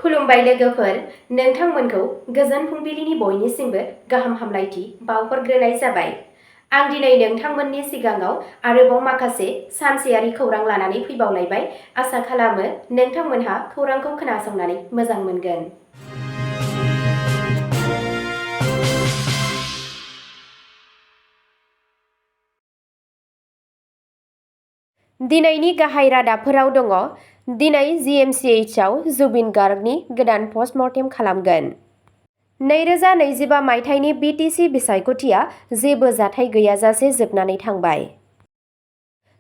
खुलुमबाय लोगोफोर, नोंथांमोनखौ गोजोन फुंबिलिनि बयनिसिमबो गाहाम हामलायथि बावहरग्रोनाय जाबाय। आं दिनै नोंथांमोननि सिगाङाव आरोबाव माखासे सानसेयारि खौरां लानानै फैबावलायबाय। आसा खालामो नोंथांमोनहा खौरांखौ खोनासंनानै मोजां मोनगोन। दिनैनि गाहाय रादाबफोराव दङ। दिनै जिएमसिएइचआव जुबिन गार्गनि गोदान पस्टमर्टेम खालामगोन। 2025 मायथाइनि बिटिसि बिसायख'थिया जेबो जाथाय गैयाजासे जोबनानै थांबाय।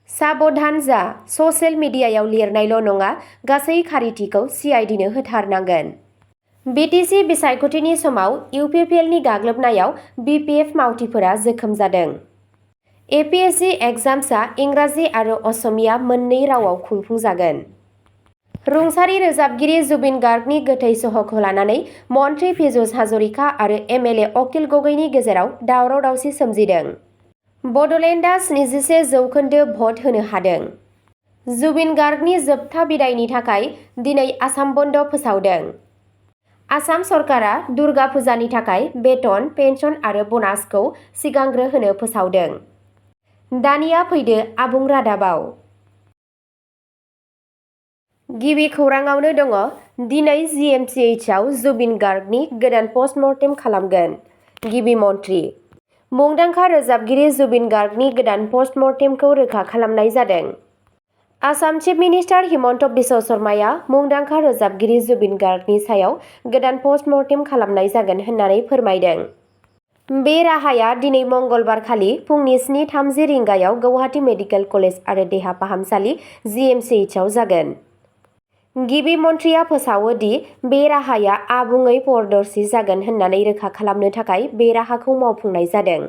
साबधान जा, ससियेल मिडियायाव लिरनायल' नङा, गासै खारिथिखौ सिआइडिनो होथारनांगोन। बिटिसि बिसायख'थिनि समाव इउपिपिएलनि गाग्लोबनायाव बिपिएफ मावथिफोरा जोखोम जादों। एपिएससि एग्जाम्सआ इंराजि आरो असमिया मोननै रावाव खुंफुंजागोन। रुंसारि रोजाबगिरि जुबिन गार्गनि गोथै सह'खौ लानानै मन्त्रि पीयूष हाजरिका आरो एमएलए अखिल गगैनि गेजेराव दावराव-दावसि सोमजिदों। बड'लेण्डआ 71% भट होनो हादों। जुबिन गार्गनि जोबथा बिदायनि थाखाय दिनै आसाम बन्द फोसावदों। आसाम सरकारा दुर्गा फुजानि थाखाय बेथन, पेन्सन आरो ब'नासखौ सिगांग्रो होनो फोसावदों। दानिया फैदो आबुं रादाबाव। गिबि खौराङावनो दङ। दिनै जिएमसिएइचआव जुबिन गार्गनि गोदान पस्टमर्टेम खालामगोन। गिबि मन्थ्रि। मुंदांखा रोजाबगिरि जुबिन गार्गनि गोदान पस्टमर्टेमखौ रोखा खालामनाय जादों। आसाम चिफ मिनिस्टार हिमन्त बिश्व शर्माया मुंदांखा रोजाबगिरि जुबिन गार्गनि सायाव गोदान पस्टमर्टेम खालामनाय जागोन होननानै फोरमायदों। बे राहाया दिनै मंगलबारखालि फुंनि 7:30 रिंगायाव गौहाटी मेडिकेल कलेज आरो देहा फाहामसालि जिएमसिएइचआव जागोन। गिबि मन्थ्रिया फोसावो दि बे राहाया आबुङै पारदर्शी जागोन होननानै रोखा खालामनो थाखाय बे राहाखौ मावफुंनाय जादों।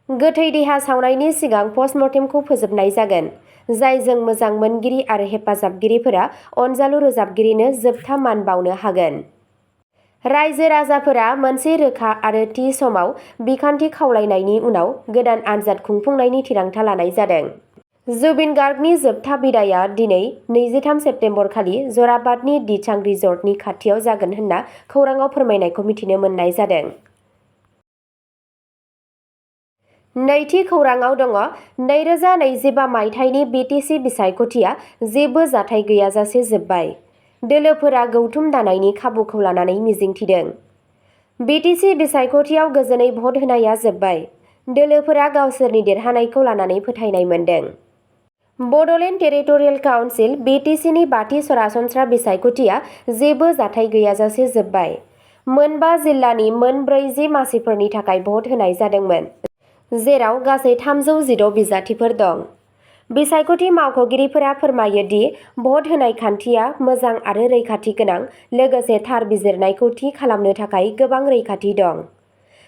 गोथै देहा सावनायनि सिगां पस्टमर्टेमखौ फोजोबनाय जागोन, जायजों मोजां मोनगिरि आरो हेफाजाबगिरिफोरा अनजालु रोजाबगिरिनो जोबथा मान बावनो हागोन। रायजो-राजाफोरा मोनसे रोखा आरो थि समाव बिखान्थि खावलायनायनि उनाव गोदान आनजाद खुंफुंनायनि थिरांथा लानाय जादों। जुबिन गार्गनि जोबथा बिदाइआ दिनै 23 सेप्तेम्बर खालि जराबादनि दिचां रिजर्टनि खाथियाव जागोन होनना खौराङाव फोरमायनायखौ मिथिनो मोननाय जादों। नैथि खौराङाव दङ। 2025 मायथाइनि बिटिसि बिसायख'थिया जेबो जाथाय गैयाजासे जोबबाय। दोलोफोरा गौथुम दानायनि खाबुखौ लानानै मिजिंथिदों। बिटिसि बिसायख'थियाव गोजोनै भट होनाया जोबबाय। दोलोफोरा गावसोरनि देरहानायखौ लानानै फोथायनाय मोन्दों। बड'लेण्ड टेरिटरियेल काउन्सिल बिटिसिनि 5थि सरासनस्रा बिसायख'थिया जेबो जाथाय गैयाजासे जोबबाय। मोनबा जिल्लानि मोन 40 मासिफोरनि थाखाय भट होनाय जादोंमोन, जेराव गासै 316 बिजाथिफोर दं। बिसायख'थि मावख'गिरिफोरा फोरमायो दि भट होनाय खान्थिया मोजां आरो रैखाथि गोनां, लोगोसे थार बिजिरनायखौ थि खालामनो थाखाय गोबां रैखाथि दं।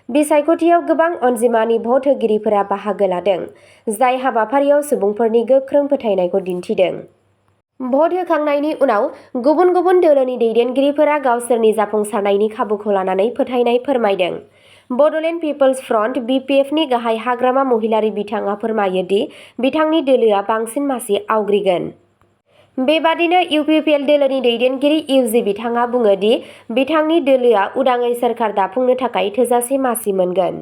बिसायख'थियाव गोबां अनजिमानि भट होगिरिफोरा बाहागो लादों, जाय हाबाफारियाव सुबुंफोरनि गोख्रों फोथायनायखौ दिन्थिदों। भट होखांनायनि उनाव गुबुन गुबुन दोलोनि दैदेनगिरिफोरा गावसोरनि जाफुंसारनायनि खाबुखौ लानानै फोथायनाय फोरमायदों। बड'लेण्ड पिपल्स फ्रन्ट बिपिएफनि गाहाय हाग्रामा महिलारी बिथाङा फोरमायो दि बिथांनि दोलोआ बांसिन मासि आवग्रिगोन। बेबादिनो इउपिपिएल दोलोनि दैदेनगिरि इउजि बिथाङा बुङो दि बिथांनि दोलोआ उदाङै सोरखार दाफुंनो थाखाय थोजासे मासि मोनगोन।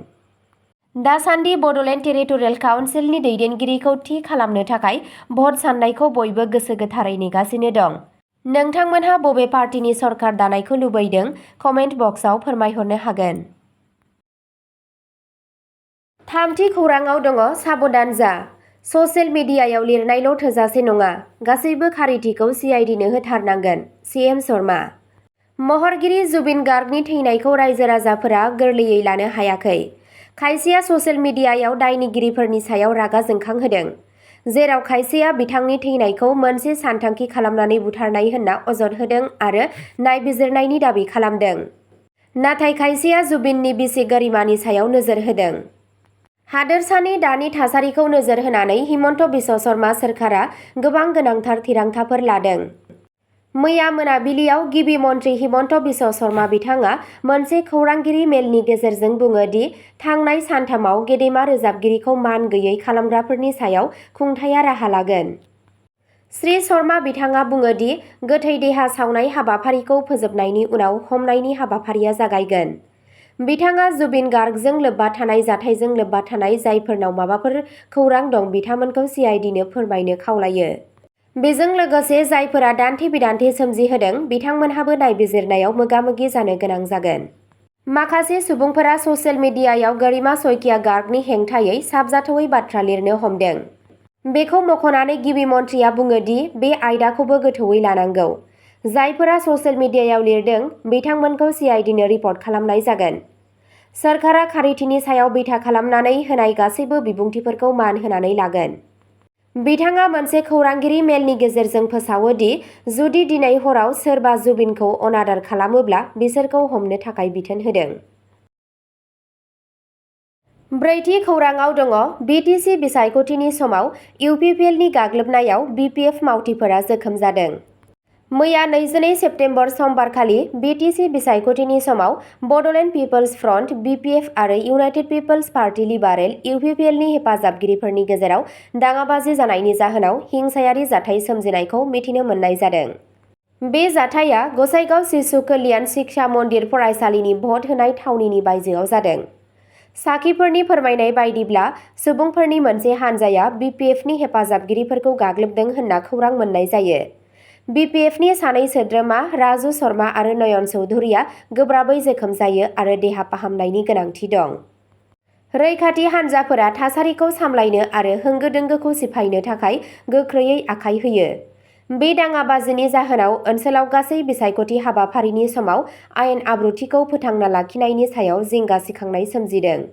दासान्दि बड'लेण्ड टेरिटरियेल काउन्सिलनि दैदेनगिरिखौ थि खालामनो थाखाय भट साननायखौ बयबो गोसो गोथारै नेगासिनो दं। नोंथांमोनहा बबे पार्टिनि सरकार दानायखौ लुबैदों? कमेन्ट बक्सआव फोरमायहरनो हागोन। थामथि खौराङाव दङ। साबधान जा, ससियेल मिडियायाव लिरनायल' थोजासे नङा, गासैबो खारिथिखौ सिआइडिनो होथारनांगोन। सिएम शर्मा। महरगिरि जुबिन गार्गनि थैनायखौ रायजो-राजाफोरा गोरलैयै लानो हायाखै। खायसेया ससियेल मिडियायाव दायनिगिरिफोरनि सायाव रागा जोंखांहोदों, जेराव खायसेया बिथांनि थैनायखौ मोनसे सानथांखि खालामनानै बुथारनाय होनना अजद होदों आरो नायबिजिरनायनि दाबि खालामदों। नाथाय खायसेया जुबिननि बिसि गरिमानि सायाव नोजोर होदों। हादोरसानि दानि थासारिखौ नोजोर होनानै हिमन्त बिश्व शर्मा सोरखारा गोबां गोनांथार थिरांथाफोर लादों। मैया मोनाबिलियाव गिबि मन्थ्रि हिमन्त बिश्व शर्मा बिथाङा मोनसे खौरांगिरि मेलनि गेजेरजों बुङो दि थांनाय सानथामाव गेदेमा रोजाबगिरिखौ मान गैयै खालामग्राफोरनि सायाव खुंथायआ राहा लागोन। श्री शर्मा बिथाङा बुङो दि गोथै देहा सावनाय हाबाफारिखौ फोजोबनायनि उनाव हमनायनि हाबाफारिया जागायगोन। बिथाङा जुबिन गार्गजों लोब्बा थानाय जाथायजों लोब्बा थानाय जायफोरनाव माबाफोर खौरां दं बिथांमोनखौ CIDनो फोरमायनो खावलायो। बेजों लोगोसे जायफोरा दान्थे बिदान्थे सोमजिहोदों बिथांमोनहाबो नायबिजिरनायाव मोगा-मोगि जानो गोनां जागोन। माखासे सुबुंफोरा ससियेल मिडियायाव गरिमा शइकिया गार्गनि हेंथायै साबजाथावै बाथ्रा लिरनो हमदों। बेखौ मख'नानै गिबि मन्थ्रिया बुङो दि बे आयदाखौबो गोथौवै लानांगौ। जायफोरा ससियेल मिडियायाव लिरदों बिथांमोनखौ CIDनो रिपर्ट खालामनाय जागोन। सोरखारा खारिथिनि सायाव बिथा खालामनानै होनाय गासैबो बिबुंथिफोरखौ मान होनानै लागोन। बिथाङा मोनसे खौरांगिरि मेलनि गेजेरजों फोसावो दि जुदि दिनै हराव सोरबा जुबिनखौ अनादार खालामोब्ला बिसोरखौ हमनो थाखाय बिथोन होदों। ब्रैथि खौराङाव दङ BTC बिसायख'थिनि समाव UPPLनि गाग्लोबनायाव BPF मावथिफोरा जोखोम जादों। मैया 22 सेप्तेम्बर समबारखालि BTC बिसायख'थिनि समाव बड'लेण्ड पिपल्स फ्रन्ट BPF आरो इउनाइटेड पिपल्स पार्टी लिबारेल UPPLनि हेफाजाबगिरिफोरनि गेजेराव दाङाबाजि जानायनि जाहोनाव हिंसायारि जाथाय सोमजिनायखौ मिथिनो मोननाय जादों। बे जाथाया गसाइगाव शिशु कल्याण शिक्षा मन्दिर फरायसालिनि भट होनाय थावनिनि बायजोआव जादों। साखिफोरनि फोरमायनाय बायदिब्ला सुबुंफोरनि मोनसे हानजाया BPFनि हेफाजाबगिरिफोरखौ गाग्लोबदों होनना खौरां मोननाय जायो। BPFनि सानै सोद्रोमा राजु शर्मा आरो नयन चौधुरीया गोब्राबै जोखोम जायो आरो देहा फाहामनायनि गोनांथि दं। रैखाथि हानजाफोरा थासारिखौ सामलायनो आरो होंगो दोंगोखौ सिफायनो थाखाय गोख्रैयै आखाय होयो। बे दाङाबाजिनि जाहोनाव ओनसोलाव गासै बिसायख'थि हाबाफारिनि समाव आयेन आब्रुथिखौ फोथांना लाखिनायनि सायाव जिंगा सिखांनाय सोमजिदों।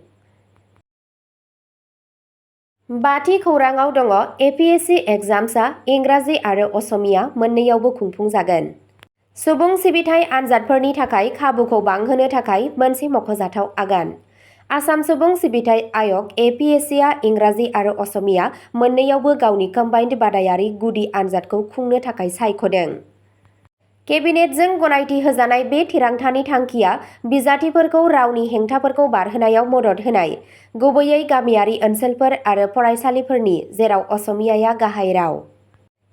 बाथि खौराङाव दङ APSC एग्जाम्सआ इंराजि आरो असमिया मोन्नैयावबो खुंफुंजागोन। सुबुं सिबिथाइ आनजादफोरनि थाखाय खाबुखौ बांहोनो थाखाय मोनसे मख'जाथाव आगान। आसाम सुबुं सिबिथाइ आय'ग APSCआ इंराजि आरो असमिया मोन्नैयावबो गावनि कम्बाइन्ड बादायारि गुदि आनजादखौ खुंनो थाखाय सायख'दों। केबिनेटजों गनायथि होजानाय बे थिरांथानि थांखिया बिजाथिफोरखौ रावनि हेंथाफोरखौ बारहोनायाव मदद होनाय, गुबैयै गामियारि ओनसोलफोर आरो फरायसालिफोरनि जेराव असमियाया गाहाय राव।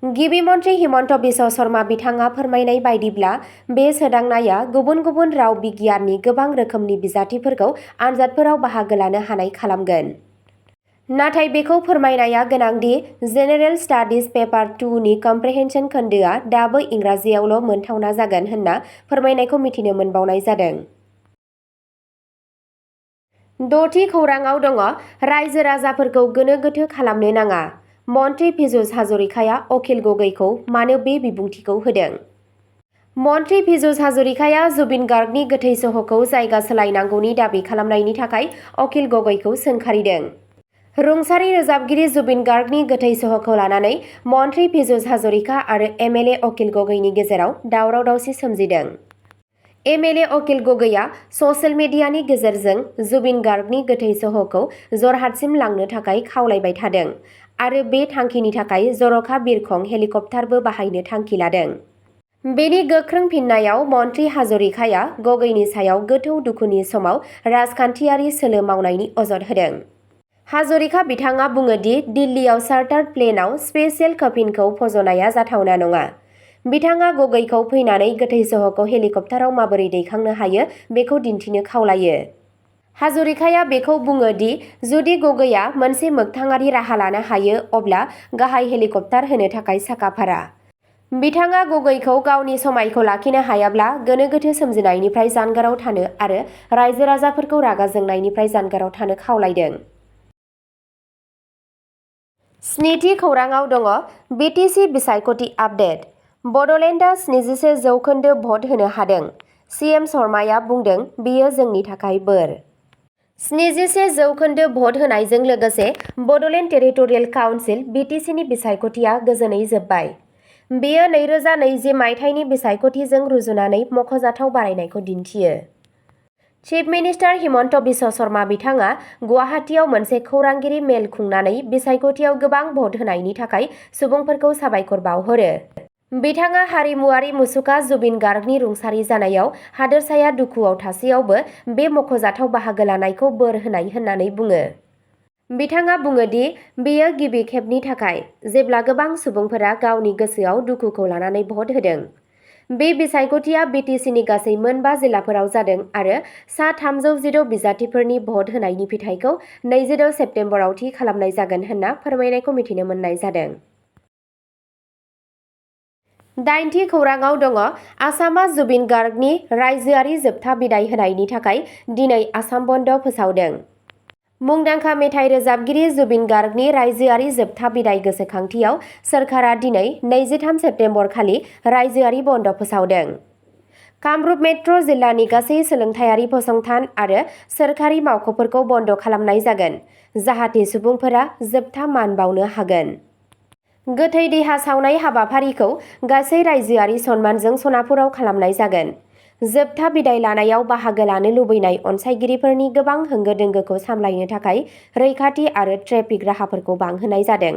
गिबि मन्थ्रि हिमन्त बिश्व शर्मा बिथाङा फोरमायनाय बायदिब्ला बे सोदांनाया गुबुन गुबुन राव बिगियाननि गोबां रोखोमनि बिजाथिफोरखौ आनजादफोराव बाहागो लानो हानाय खालामगोन। नाथाय बेखौ फोरमायनाया गोनांदि जेनेरेल स्टाडिज पेपार 2 नि कम्प्रेहेन्सन खोन्दोआ दाबो इंराजियावल' मोनथावना जागोन होनना फोरमायनायखौ मिथिनो मोनबावनाय जादों। द'थि खौराङाव दङ रायजो राजाफोरखौ गोनो गोथो खालामनो नाङा। मन्त्रि पीयूष हाजरिकाया अखिल गगैखौ मानो बे बिबुंथिखौ होदों? मन्त्रि पीयूष हाजरिकाया जुबिन गार्गनि गोथै सह'खौ जायगा सोलायनांगौनि दाबि खालामनायनि थाखाय अखिल गगैखौ सोंखारिदों। रुंसारि रोजाबगिरि जुबिन गार्गनि गोथै सह'खौ लानानै मन्त्रि पीयूष हाजरिका आरो MLA अखिल गगैनि गेजेराव दावराव दावसि सोमजिदों। MLA अखिल गगैया ससियेल मिडियानि गेजेरजों जुबिन गार्गनि गोथै सह'खौ जरहाटसिम लांनो थाखाय खावलायबाय थादों आरो बे थांखिनि थाखाय जर'खा बिरखं हेलिकप्टारबो बाहायनो थांखि लादों। बेनि गोख्रों फिननायाव मन्त्रि हाजरिकाया गगैनि सायाव गोथौ दुखुनि समाव राजखान्थियारि सोलो मावनायनि अजद होदों। हाजरिका बिथाङा बुङो दि दिल्लीयाव चार्टार्ड प्लेनआव स्पेशेल कफिनखौ फज'नाया जाथावना नङा। बिथाङा गगैखौ फैनानै गोथै सह'खौ हेलिकप्टाराव माबोरै दैखांनो हायो बेखौ दिन्थिनो खावलायो। हाजरिकाया बेखौ बुङो दि जुदि गगैया मोनसे मोगथाङारि राहा लानो हायो अब्ला गाहाय हेलिकप्टार होनो थाखाय साखाफारा। बिथाङा गगैखौ गावनि समायखौ लाखिनो हायाब्ला गोनो गोथो सोमजिनायनिफ्राय जानगाराव थानो आरो रायजो राजाफोरखौ रागा जोंनायनिफ्राय जानगाराव थानो खावलायदों। स्निथि खौराङाव दङ BTC बिसायख'थि आपडेट। बड'लेण्डआ 77% भट होनो हादों। CM शर्माया बुंदों बेयो जोंनि थाखाय बोर। 77% भट होनायजों लोगोसे बड'लेण्ड टेरिटरियेल काउन्सिल BTCनि बिसायख'थिया गोजोनै जोबबाय। बेयो 2020 मायथाइनि बिसायख'थिजों रुजुनानै मख'जाथाव बारायनायखौ दिन्थियो। चिफ मिनिस्टार हिमन्त बिश्व शर्मा बिथाङा गुवाहाटीआव मोनसे खौरांगिरि मेल खुंनानै बिसायख'थियाव गोबां भट होनायनि थाखाय सुबुंफोरखौ साबायखर बावहरो। बिथाङा हारिमुआरि मुसुखा जुबिन गार्गनि रुंसारि जानायाव हादोरसाया दुखुआव थासेयावबो बे मख'जाथाव बाहागो लानायखौ बोर होनाय होननानै बुङो। बिथाङा बुङो दि बेयो गिबि खेबनि थाखाय जेब्ला गोबां सुबुंफोरा गावनि गोसोआव दुखुखौ लानानै भट होदों। बे बिसायख'थिया बिटिसिनि गासै मोनबा जिल्लाफोराव जादों आरो सा 316 बिजाथिफोरनि भट होनायनि फिथायखौ 26 सेप्तेम्बराव थि खालामनाय जागोन होनना फोरमायनायखौ मिथिनो मोननाय जादों। 8थि खौराङाव दङ आसामआ जुबिन गार्गनि रायजोआरि जोबथा बिदाय होनायनि थाखाय दिनै आसाम बन्द फोसावदों। मुंदांखा मेथाइ रोजाबगिरि जुबिन गार्गनि रायजोआरि जोबथा बिदाय गोसोखांथियाव सोरखारा दिनै 23 सेप्तेम्बर खालि रायजोआरि बन्द फोसावदों। कामरुप मेट्र' जिल्लानि गासै सोलोंथायारि फसंथान आरो सोरखारि मावख'फोरखौ बन्द खालामनाय जागोन, जाहाथे सुबुंफोरा जोबथा मान बावनो हागोन। गोथै देहा सावनाय हाबाफारिखौ गासै रायजोआरि सन्मानजों सनापुराव खालामनाय जागोन। जोबथा बिदाय लानायाव बाहागो लानो लुबैनाय अनसायगिरिफोरनि गोबां होंगो दोंगोखौ सामलायनो थाखाय रैखाथि आरो ट्रेफिक राहाफोरखौ बांहोनाय जादों।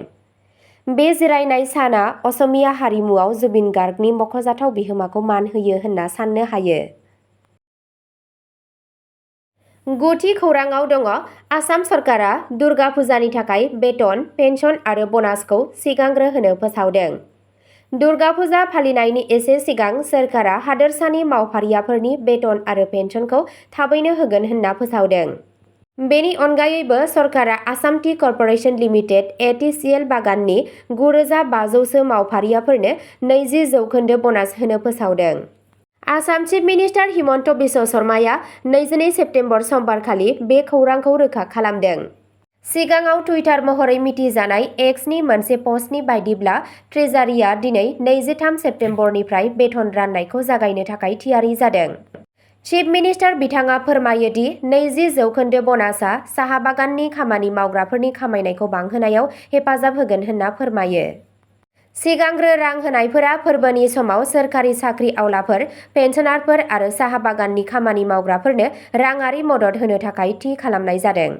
बे जिरायनाय साना असमिया हारिमुआव जुबिन गार्गनि मख'जाथाव बिहोमाखौ मान होयो होनना साननो हायो। 9थि खौराङाव दङ आसाम सरकारा दुर्गा फुजानि थाखाय बेथन, पेन्सन आरो ब'नासखौ सिगांग्रो होनो फोसावदों। दुर्गा फुजा फालिनायनि एसे सिगां सोरखारा हादोरसानि मावफारियाफोरनि बेथन आरो पेन्सनखौ थाबैनो होगोन होनना फोसावदों। बेनि अनगायैबो सरकारा Assam tea corporation limited (ATCL) बागाननि 9,500 मावफारियाफोरनो 20% ब'नास होनो फोसावदों। आसाम चिफ मिनिस्टार हिमन्त बिश्व शर्माया 22 सेप्तेम्बर समबारखालि बे खौरांखौ रोखा खालामदों। सिगाङाव टुइटार महरै मिथिजानाय एक्सनि मोनसे पस्टनि बायदिब्ला ट्रेजारिआ दिनै 23 सेप्तेम्बरनिफ्राय बेथन राननायखौ जागायनो थाखाय थियारि जादों। चिफ मिनिस्टार बिथाङा फोरमायो दि 20% ब'नासआ साहा बागाननि खामानि मावग्राफोरनि खामायनायखौ बांहोनायाव हेफाजाब होगोन होनना फोरमायो। सिगांग्रो रां होनायफोरा फोरबोनि समाव सोरखारि साख्रि आवलाफोर, पेन्सनारफोर आरो साहा बागाननि खामानि मावग्राफोरनो राङारि मदद होनो थाखाय थि खालामनाय जादों।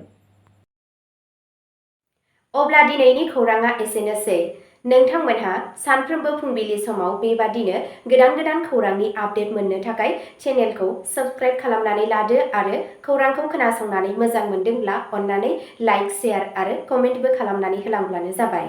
अब्ला दिनैनि खौराङा एसेनोसै। नोंथांमोनहा सानफ्रोमबो फुंबिलि समाव बेबादिनो गोदान खौरांनि आपडेट मोननो थाखाय चेनेलखौ साबस्क्राइब खालामनानै लादो आरो खौरांखौ खोनासंनानै मोजां मोनदोंब्ला अन्नानै लाइक, शेयार आरो कमेन्टबो खालामनानै होलांब्लानो जाबाय।